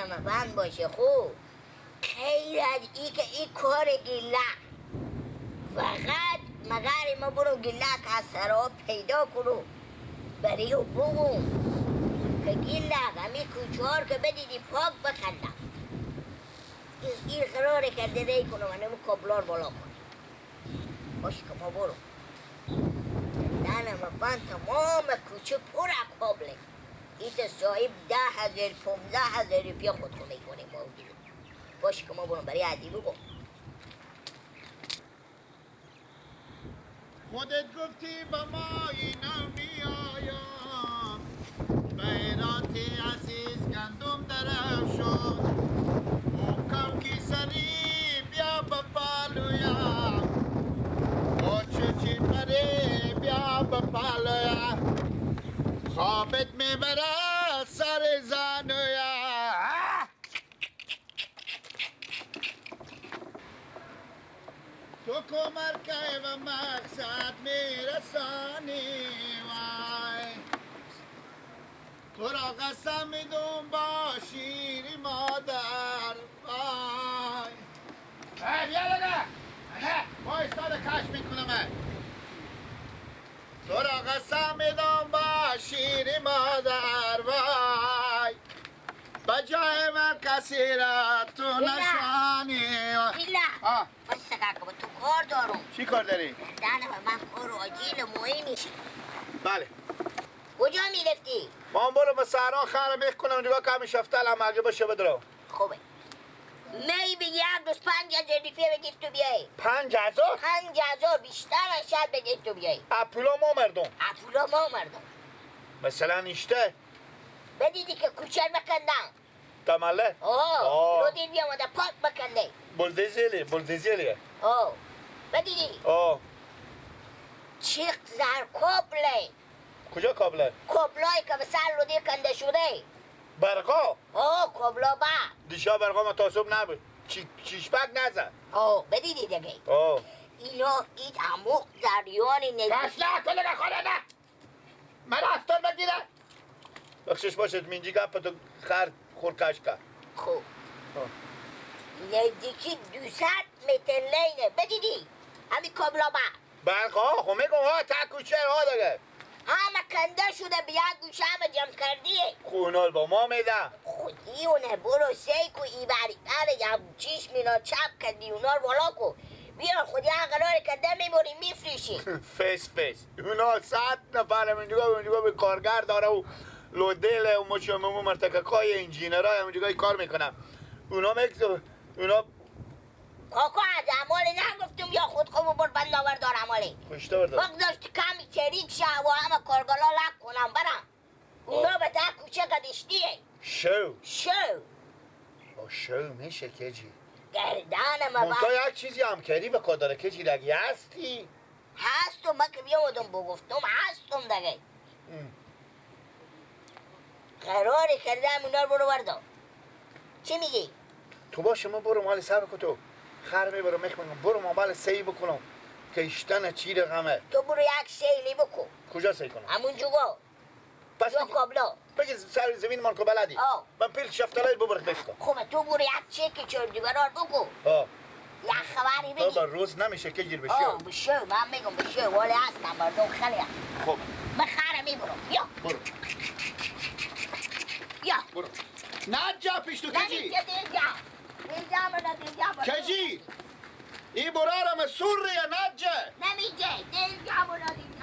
گردنم بند باشه. خوب خیر از ای که ای کار گیلک فقط مگر ما برو گیلک از سراب پیدا کنو برای او بگم که گیلک همی کوچهار که بدیدی پاک بخندم. این قراره کرده ری کنم منم کابلار بالا کنم. باشه که ما برو گردنم بند تمام کوچه پر از کابله. ایت صاحب 10,000 15,000 روپیه خود خونه کنه ما دیگه. باشه که ما برم برای عدی بگم. خودت گفتی با ما اینا میایم بیرات عزیز گندم درف شد او کم کی سری بیا با پالویا او چی پری بیا با پالویا خوابت میبره سر زانویا. تو کمر که و مقصد میرسانی وای تو را قسم میدم با شیری مادر وای. ای بیا دیگه وایستاده کش میکنم. تو را قسم میدم با شیری مادر وای بجای من کسی را تو نشانی. ایلا بس کاکا تو کار دارم. چی کار داری؟ دانم من کار عاجل مهمی. بله کجا میرفتی؟ من برو به صحرا خر میخ کنم نگاه کمی شفتل هم اگه باشه بدرو. خوبه می بگی یک روز 5,000 روپیه بگیر تو بیایی. 5,000؟ 5,000 بیشتر از شاید بگیر تو بیایی. اپولا ما مردم. اپولا ما مردم. مثلا ایشته بدیدی که کوچر بکندن تمله؟ آه لودین بیامده پاک بکنده بلدزیلی بلدزیلیه. آه بدیدی؟ آه چیق زر کابله. کجا کابله؟ کابلایی که به سر لودی کنده شده. برقا؟ آه کابلا با دیشا برقا ما تا صبح نبود. چیشبک نزد. آه بدیدی دیگه؟ آه اینا اید عمق جریان نزدیک کش نکن دیگه خدا نه من افتار بگیره بخشش باشد منجی گپ تو خر خورکش کرد. خوب نزدیکی 200 متر لینه بدیدی؟ همین کابلا با برقا خب میگم ها تا کوچه ها دیگه همه کنده شده به یک گوشه همه جمع کردیه. خونال با ما میدم خودی اونه برو سی کو ای بری بره چیش مینا چپ کردی اونا رو بالا کو بیا خودی هم قرار کرده میبری میفروشی. فس فس اونا 100 نفر اونجا به کارگر داره و لودل و مچممو مرتککای انجینرای اونجا کار میکنم اونا اونا کاکا از عمال نگفتم یا خود خوب بر بند آور دار عمالی خوشته بردار بگذاشت کمی چریک شه و همه کارگلا لک کنم برم اونا به تا کوچه قدشتیه. شو شو شو میشه که جی گردن ما منتها یک چیزی هم کردی به کار داره که جی رگی هستی هستم. من که بیامدم بگفتم هستم دیگه. قرار کردم اونا رو برو بردار. چی میگی؟ تو باشه من برو مال سر بکن تو خر میبرم میخونم برو مال سی بکنم که اشتن چی رقمه. تو برو یک سیلی بکن. کجا سی کنم؟ همون جوگا پس یا کابلا بگی سر زمین من که بلدی. من پیل شفتالای ببرخ بکن. خب تو برو یک چکی چردیورار بکن. یک خبری بگی. بابا روز نمیشه که گیر بشه. بشه من میگم بشه ولی هستم مردم خیلی هست. خب من خره میبرم. بیا برو بیا برو نه جا پیش تو کجی کجی ای برارم سوریه نجه نمیجه دیگه برو دیگه.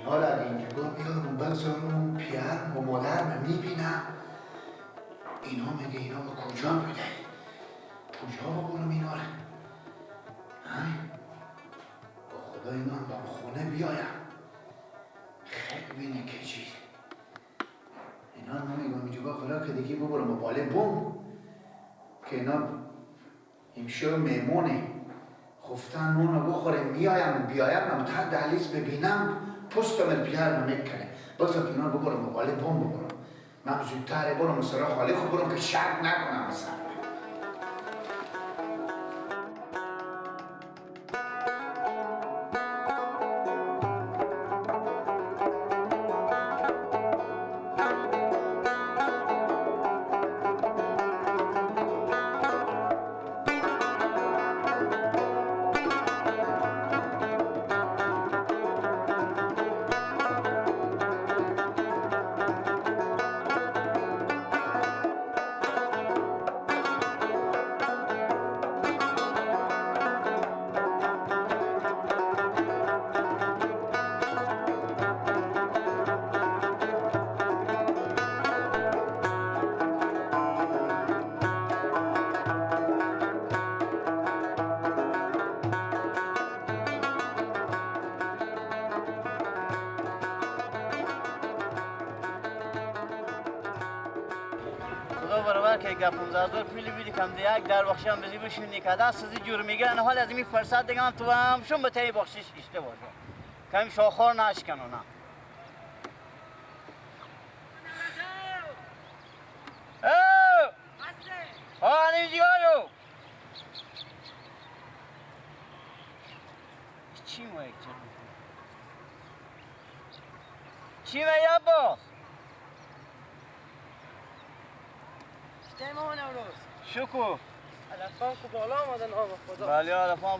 اینا را اگه اینجا بیارم بگذارم پیرم و مادرم میبینم اینا میگه اینا به کجا بوده؟ کجا ببرم اینا را؟ با خدا اینا هم با خونه بیایم خیلی بینه که چیز اینا رو نمیگم اینجا خدا که دیگه ببرم با باله بوم که اینا امشب میمونه خفتن نون رو بخوره میایم بیایم هم تا دهلیز ببینم پستم پیرم میکنه بگذار که اینا رو ببرم با باله بوم ببرم من زودتر برم سرا خالی خوب برم که شک نکنم مثلا. که 15,000 پول بیدی کم ده یک در بخشی هم بزی بشونی که دست از جور میگیرن حال از این فرصت دیگه هم تو هم شون به تایی بخشش اشته باشه کمی شاخار نشکنو نه. ها نیجیارو چی مویک چی موی عباس؟ مامان امروز شکر الفام کو بالا آمدن آب خدا. بله الفام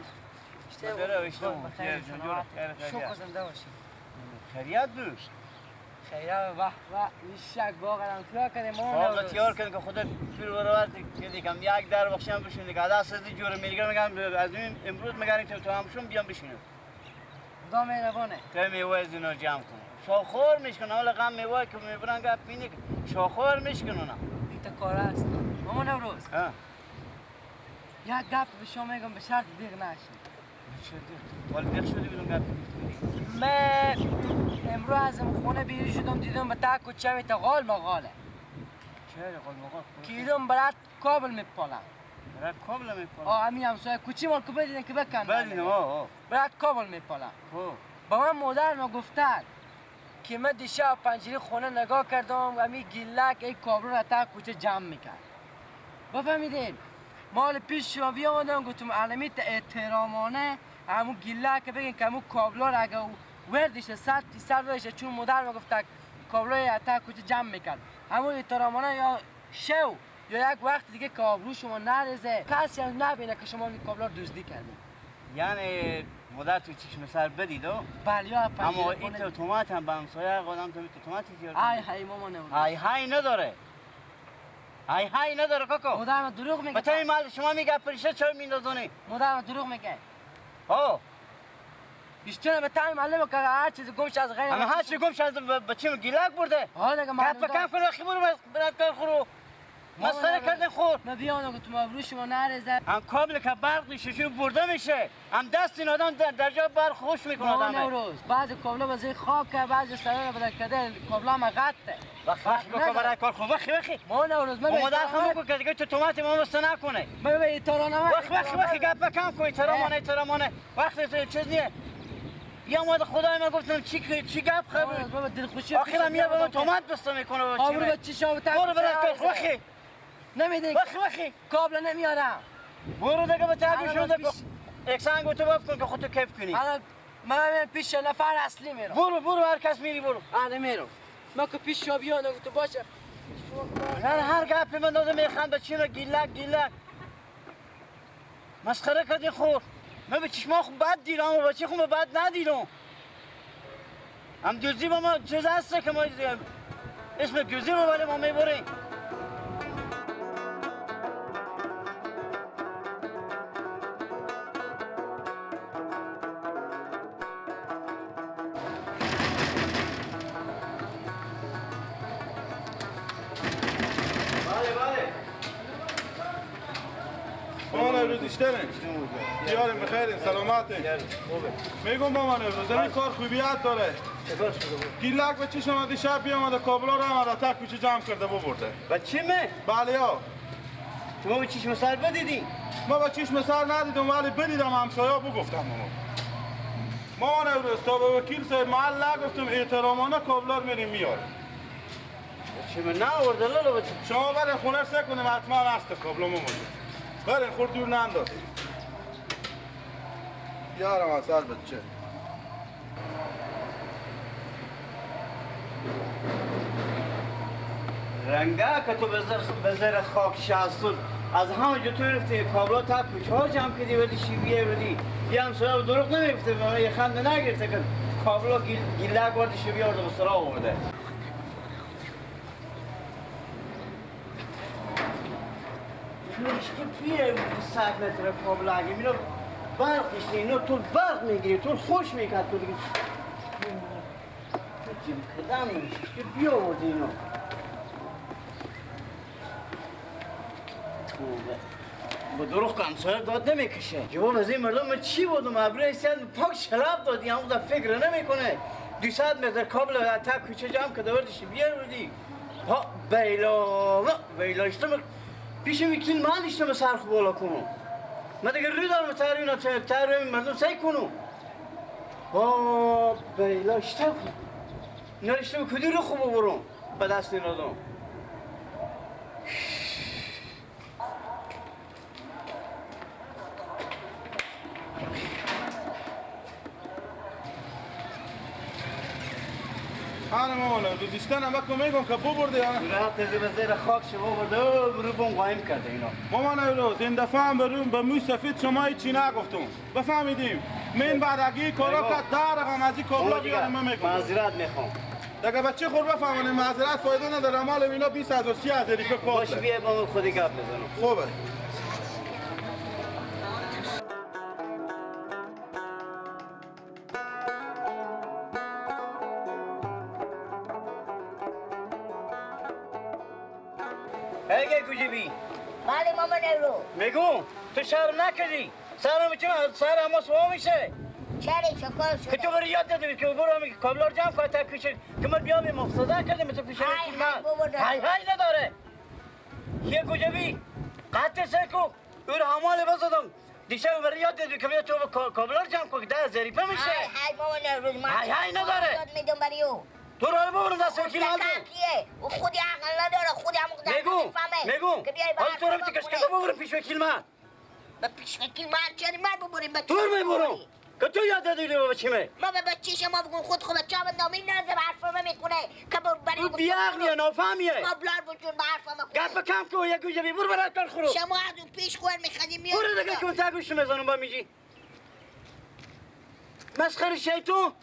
شکر زنده باشی. خیریت بود خیریت به به این شک باغ تیار کردیم مامان باغ تیار کردیم که خدا پیر برابر که کم یک در بخشی هم بشینه که دست از جور میگم میگم از این امروز میگن که تو همشون بیام بشینه. خدا مهربانه که میوه از اینا جمع کنه شاخور میشکنه حالا غم میوه که میبرن گپ اینه شاخور میشکنه. کار است مامان امروز یک گپ به شما میگم به شرط دیغ نشی. ولی دیغ شدی بدون گپ. من امروز از خونه بیرون شدم دیدم به تک و چمی تا غال مغاله. چرا غال مغال؟ که دیدم برات کابل میپالم. برات کابل میپالم؟ آه همین همسایه کوچی مال که بدیدن که بکن. بدیدم آه. برات کابل میپالم. با من مادر ما گفتن که من دیشب پنجره خونه نگاه کردم و می گیلک ای کابل را تا کوچه جمع میکرد. بفهمیدین؟ مال پیش شما بیامدم گفتم علمی احترامانه همون گیلک بگین که همون کابلا را اگه وردش 100 ورشه چون مادر ما گفت کابلای تا کوچه جمع میکرد. همون احترامانه یا شو یا یک وقت دیگه کابلو شما نریزه کسی هم نبینه که شما این کابلا رو دزدی کردین. یعنی مادر تو چشم سر بدید و بله یا اما این تو تومات هم به همسایه آدم تو توماتی تیار های های مامان های های نداره های های نداره کاکا. مادر دروغ میگه. بچه مال شما میگه پریشه چرا میندازونی؟ مادر دروغ میگه. ها بیشتر به تایم معلم که هر چیز گم شد از غیر اما هر چیز گم شد بچه گیلک برده. ها دیگه معلم کم کن اخی برو برات کار خورو مسخره کردن خور. ما بیانو که تو مبرو شما نریزه. هم کابل که برق میشه برده میشه هم دست این آدم در جا برق خوش میکنه آدم. نوروز بعضی کابلا بازی خاکه بعضی سرا بدل کرده کابلا ما غطه. وقت وقت کو برای کار خو وقت وقت ما نوروز ما مادر خمو کو که دیگه تو تومات ما مست نکنه. ما به ایتارانه وقت وقت وقت گپ کم کو ایترامانه ایترامانه وقت چیز نیه. یا مادر خدای من گفتم چی چی گپ خبر بابا دلخوشی آخرا میاد به تومات بسته میکنه بابا آبرو بچه شما برو برای کار وخی نمیدی وخی وخی کابل نمیارم برو دیگه به تعبیر شده یک سنگ تو باف کن که خودتو کیف کنی. الان من پیش نفر اصلی میرم. برو برو هر کس میری برو. آره میرم ما که پیش شما بیان تو باشه هر گپی من دادم میخند به چی گیلک گیلک مسخره کردی خور. من به چشما خوب بد دیدم و بچه خوب بد ندیدم. هم دوزی با ما چیز هسته که ما اسم دوزی با ولی ما میبریم. نوروز یارم بخیرین سلامتین. میگم مامان نوروز این کار خوبیت داره. گیلک به چشم آمده شب بیامده کابلا رو هم تا کوچه جمع کرده ببرده. با چی می؟ بله ها. شما به چشم سر بدیدی؟ ما با چشم سر ندیدم ولی بدیدم همسایه‌ها بگفتم ما. مامان نوروز تا به وکیل صاحب محل نگفتم احترامانه کابلا رو میریم میاریم. چی من نه لالا بچه. شما برین خونه سه کنیم حتما هست کابلا ما موجود. برین خورد دور نندازیم. یارم اصل بچه. رنگه که تو به زر خاک شستون از همه جو تو رفتی کابلا تا کوچه ها جمع کردی ولی شیویه بودی یه هم سرا دروغ نمیفته به من یه خنده نگرفته که کابلا گیلک ورد شیویه آورده به سرا آورده. که پیره 100 متر کابل اگه اینو برق میشه اینو تو برق میگیری تو خوش میکرد تو دیگه تو جیم کردن نمیشه که بیاوردی اینو با دروغ که داد نمیکشه. جواب از این مردم من چی بودم ابروی سند پاک شراب دادی همون در فکر نمیکنه 200 متر کابل تا کوچه جمع که دوردش بیاوردی ها بیلا بیلا اشتم پیش وکیل من اشتم سر خو بالا کنم. من دیگه روی دارم تر اینا تر مردم سعی کنم. با بیلا اشتم اینا اشتم کدی رو خوب ببرم به دست این آدم. آره مامان دوستان هم بکن میگم که ببرده یا نه؟ رفت به زیر خاک شما برده رو بم قایم کرده اینا. مامان نوروز این دفعه هم به موی سفید شما هیچی نگفتم. بفهمیدیم. من بعد اگه کارا کرد در رقم از این کابلا بیارم من میگم. معذرت میخوام. دیگه بچه خور بفهمونیم معذرت فایده نداره مال اینا 20000 30000 ریپه کابل. باش بیا با خودی گپ بزنم. خوبه. بله مامان نورو میگم تو شرم نکردی سرم چه سر اما سوا میشه چرا چکار شده که تو برای یاد دادی که برو می کابلا رو جمع کن تا کوچه که من بیام مفسده کردم تو پیش من های های نداره یه گوجبی قطع سکو او رو حمال بزدم دیشب برای یاد دادی که بیا تو کابلا رو جمع کن که ده ظریفه میشه های های مامان نورو های های نداره یاد میدم برای او تو رو ببرم دست وکیل کیه؟ او خودی عقل نداره خودی هم میگم حالا تو رو بتکش که ببرم پیش وکیل من به پیش وکیل من چرا من ببریم تو رو میبرم که تو یاد دادی به بچه ما به بچه شما بگو خود خود بچه هم نامی نازه به حرف میکنه که برای او بیعقلیه نافهمیه قبلار بجون به حرف میکنه گپ کم کو یک گوشه بی برو برات کار خورو شما از اون پیش خور میخوادی میاد برو دیگه که تا گوش میزنم با میجی مسخره شیطون.